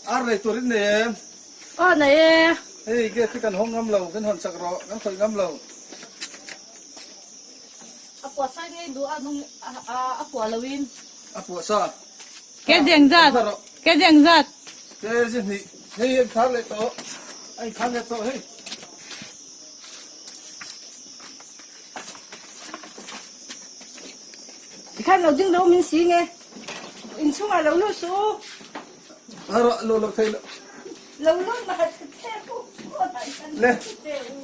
Ar nei tur in nei em? Aw nei e. Hei gate hi kan hawng ngam lo, kan hawn chak rawh, kan khawih ngam lo. A puah sa ngei duh a nung a puah lo in. A puah sa. Ke zeng zat, ke zeng zat. Ke zi hnih, hei a inkhar leh tawh, a inkhar leh tawh hei. Tikhan lo ding lo min si nge. Inchhungah lo lut suh u. A rawh lo lo thei lo. Lo lut mah che che u. Le. Che u.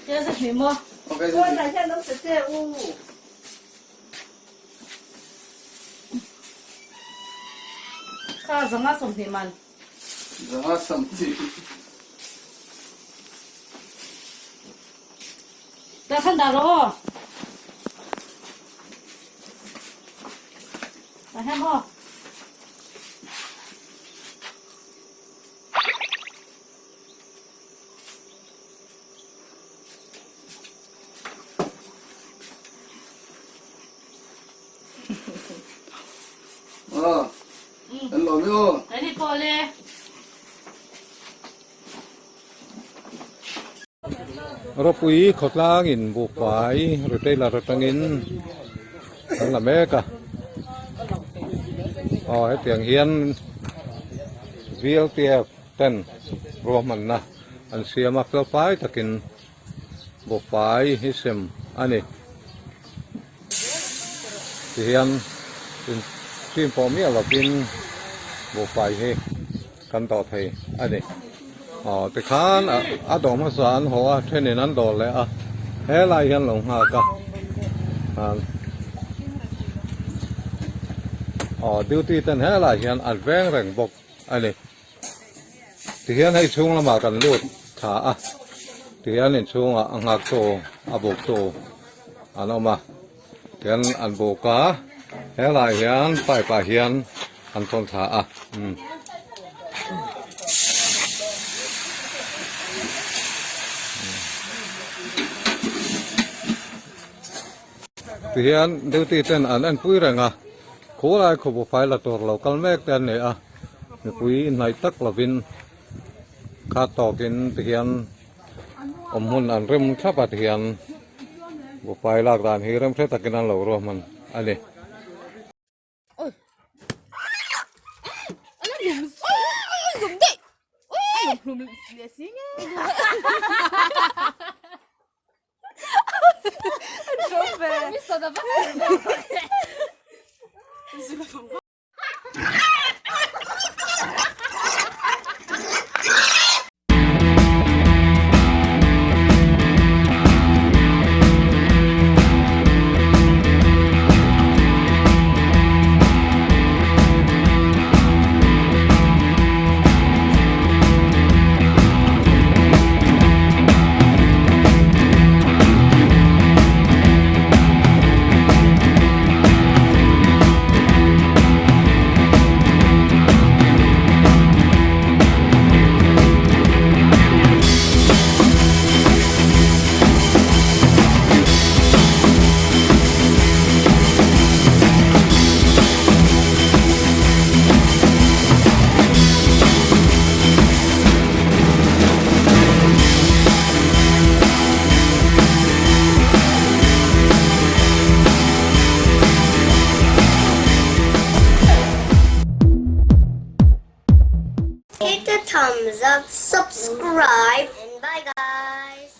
Che za hni maw? Okay. Kawnah hian lo che che u. Kha zanga 20 man. Zanga 20. Tah khan dah rawh aw. Tah hian aw. Aw. Kan lawm i aw. Kan i pawh le. Ropui khawtlangin buhfai retailer atangin an la mek a aw hetiang hian VLTF ten ruahmanna an siam a felfai takin buhfai hi sem a ni tihian inchim pawh miah lovin buhfai hi. Kan dawh thei a ni. Aw tikhan a dawh hmasa an haw a, thenin an dawh leh a, helai hian lo nghak a. Aw duty ten helai hian an veng reng bawk a ni. Tihian hei chhung lamah kan lut tha a, tihian inchhungah a nghak tu a buk tu an awm a. Tihian an buk a, helai hian pipe ah hian an thawn thla a umm. Tihian duty ten an enpui reng a, khulai khaw buhfai la tur lo kal mek te an ni a, mipui inhnaih tak lovin khat tawkin tihian awm hmun an rem thlap a tihian buhfai lak dan hi rem hre takin an lo ruahman a ni. Hit the thumbs up, subscribe and bye guys.